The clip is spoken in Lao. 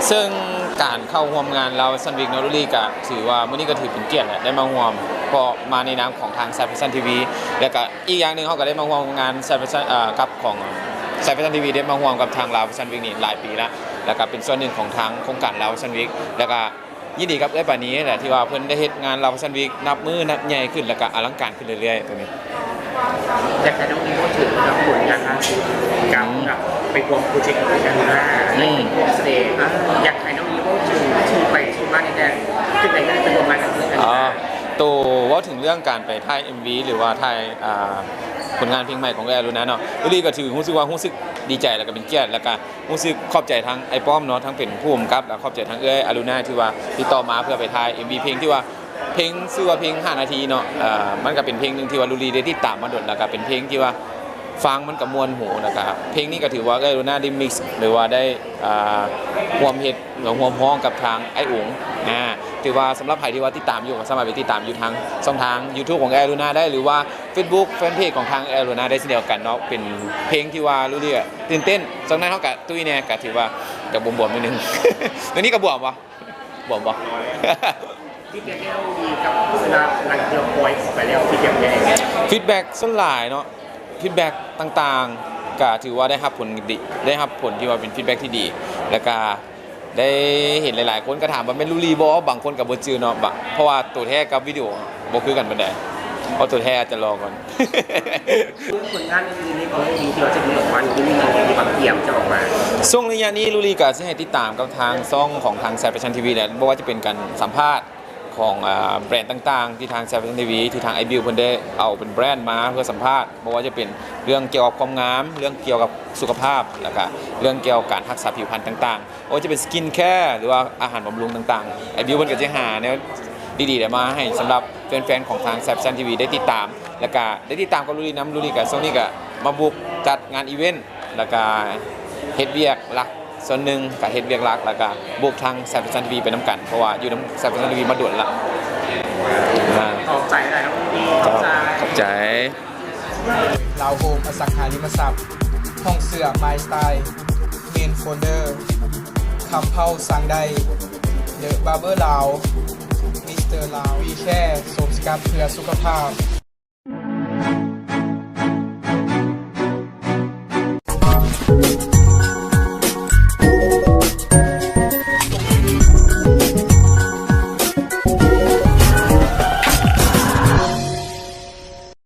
ເຊິ່ງການເຂົ້າຮ່ວມງານລາວແຟຊັ່ນວີກເນາະ ລູລີກະຖືວ່າມື້ນີ້ກະຖືເປັນກຽດແຫຼະ ໄດ້ມາຮ່ວມ ເພາະມາໃນນາມຂອງທາງ Thai Fashion ທີວີ ແລ້ວກະອີກຢ່າງໜຶ່ງເຮົາກະໄດ້ມາຮ່ວມງານ Thai Fashion ເອີ ກັບຂອງ Thai Fashion ທີວີ ໄດ້ມາຮ່ວມກັບທາງລາວແຟຊັ່ນວີກນີ້ຫຼາຍປີແລ້ວ ແລ້ວກະເປັນສ່ວນໜຶ່ງຂອງທາງໂຄງການລາວແຟຊັ່ນວີກ ແລ້ວກະ ຍິນດີກັບເອື້ອຍປານີແຫຼະ ທີ່ວ່າເພິ່ນໄດ້ເຮັດງານລາວແຟຊັ່ນວີກນັບມື້ນັບໃຫຍ່ຂຶ້ນ ແລ້ວກະອະລັງການຂຶ້ນເລື້ອຍໆ ໂຕນີ້. ຢາກໃຫ້ນ້ອງມີເວົ້າເຖິງກັບຜົນງານລ່າສຸດກັບ ອືມ ກັບໄປຮ່ວມໂປຣເຈັກຂອງ Air Luna ອືມ ໄດ້ໄປຮ່ວມສະແດງ ອ່າ ຢາກໃຫ້ນ້ອງມີເວົ້າເຖິງທີ່ໄປທີ່ມາໃນແຕ່ ຈັ່ງໃດກໍໄດ້ໄປຮ່ວມງານກັບ Air Luna ອ່າ ໂຕເວົ້າເຖິງເລື່ອງການໄປຖ່າຍ ເອັມວີ ຫຼືວ່າຖ່າຍ ອ່າ ຜົນງານເພງໃໝ່ຂອງ Air Luna ເນາະ ລູລີກະຖືຮູ້ສຶກວ່າ ຮູ້ສຶກດີໃຈ ແລ້ວກະເປັນກຽດ ແລ້ວກະ ຮູ້ສຶກຂອບໃຈທາງອ້າຍປ້ອມເນາະ ທັງເປັນຜູ້ກຳກັບ ແລ້ວຂອບໃຈທາງເອື້ອຍອາລຸນາ ທີ່ວ່າຕິດຕໍ່ມາເພື່ອໄປຖ່າຍເອັມວີເພງ ທີ່ວ່າເພງ ຊື່ວ່າເພງຫ້ານາທີເນາະ ເອີ ມັນກະເປັນເພງໜຶ່ງທີ່ວ່າລູລີໄດ້ຕິດຕາມມາດົນ ແລ້ວກະເປັນເພງທີ່ວ່າຟັງມັນກະມ່ວນຫູ ແລ້ວກະເພງນີ້ກະຖືວ່າເອື້ອຍອາລຸນາໄດ້ mix ຫຼືວ່າໄດ້ ອ່າ ຮ່ວມເຮັດ ລະຮ່ວມຮ້ອງກັບທາງອ້າຍໂອງ ອ່າ ຖືວ່າສຳລັບໃຜທີ່ວ່າຕິດຕາມຢູ່ ກໍສາມາດໄປຕິດຕາມຢູ່ທາງຊ່ອງທາງ YouTube ຂອງແອລູນາໄດ້ ຫຼືວ່າ Facebook Fanpage ຂອງທາງແອລູນາໄດ້ເຊັ່ນດຽວກັນເນາະ ເປັນເພງທີ່ວ່າລູເລຍຕື່ນເຕັ້ນ ຊ່ວງນັ້ນເຮົາກະຕຸ້ຍແດ່ ກະຖືວ່າຈະບວມໆໜ້ອຍໜຶ່ງ ດຽວນີ້ກະບວມບໍ່? ບວມບໍ່? ຟີດແບັກແລ້ວດີກັບເວລາຫຼັງຈາກປ່ອຍອອກໄປແລ້ວ ຟີດແບັກແດ່? ຟີດແບັກສ່ວນຫຼາຍເນາະ ຟີດແບັກຕ່າງໆ ກະຖືວ່າໄດ້ຮັບຜົນດີ ໄດ້ຮັບຜົນທີ່ວ່າເປັນຟີດແບັກທີ່ດີ ແລ້ວກະ ໄດ້ເຫັນຫຼາຍໆຄົນກະຖາມວ່າແມ່ນລູລີບໍ່? ບາງຄົນກະບໍ່ຈື່ເນາະ ບາງ ເພາະວ່າໂຕແທ້ກັບວິດີໂອບໍ່ຄືກັນປານໃດ ເພາະໂຕແທ້ອາດຈະລໍກ່ອນ. ສ່ວນຜົນງານອື່ນໆ ຂອງລູລີທີ່ວ່າຈະມີອອກມາ ຫຼືມີຫຍັງທີ່ວ່າກຽມຈະອອກມາ? ຊ່ວງໄລຍະນີ້ລູລີກະຊິໃຫ້ຕິດຕາມກັບທາງຊ່ອງຂອງທາງ Thai Fashion ທີວີ ແຫຼະ ບໍ່ວ່າຈະເປັນການສຳພາດຂອງ ອາ ແບຣນຕ່າງໆ ທີ່ທາງ Thai Fashion ທີວີ ທີ່ທາງອ້າຍບິວເພິ່ນໄດ້ເອົາເປັນແບຣນມາເພື່ອສຳພາດ ບໍ່ວ່າຈະເປັນເລື່ອງກ່ຽວກັບຄວາມງາມ ເລື່ອງກ່ຽວກັບສຸຂະພາບ ແລ້ວກະເລື່ອງກ່ຽວກັບການຮັກສາຜິວພັນຕ່າງໆ ບໍ່ວ່າຈະເປັນ skincare ຫຼືວ່າອາຫານບຳລຸງຕ່າງໆ ອ້າຍບິວເພິ່ນກະຊິຫາແນວດີໆ ແລ້ວມາໃຫ້ສຳລັບແຟນໆຂອງທາງ Thai Fashion ທີວີ ໄດ້ຕິດຕາມ ແລ້ວກະໄດ້ຕິດຕາມກັບລູລີນຳ ລູລີກະຊ່ວງນີ້ກະມາບຸກຈັດງານອີເວັນ ແລ້ວກະເຮັດວຽກຫຼັກສ່ວນໜຶ່ງ ກະເຮັດວຽກຫຼັກ ແລ້ວກະບຸກທາງ Thai Fashion ທີວີ ໄປນຳກັນ ເພາະວ່າຢູ່ນຳ Thai Fashion ທີວີ ມາດົນລະ ອ່າ ຂອບໃຈຫຼາຍໆ ຂອບໃຈ. ລາວໂຮມອະສັງຫາລິມະຊັບ, ຫ້ອງເສື້ອ My Style, Main Folder, ຄຳເພົາ ສັ່ງໄດ້, The Barber ລາວ, Mister ລາວ, We Care ໂສມສະກັດເພື່ອສຸຂະພາບ,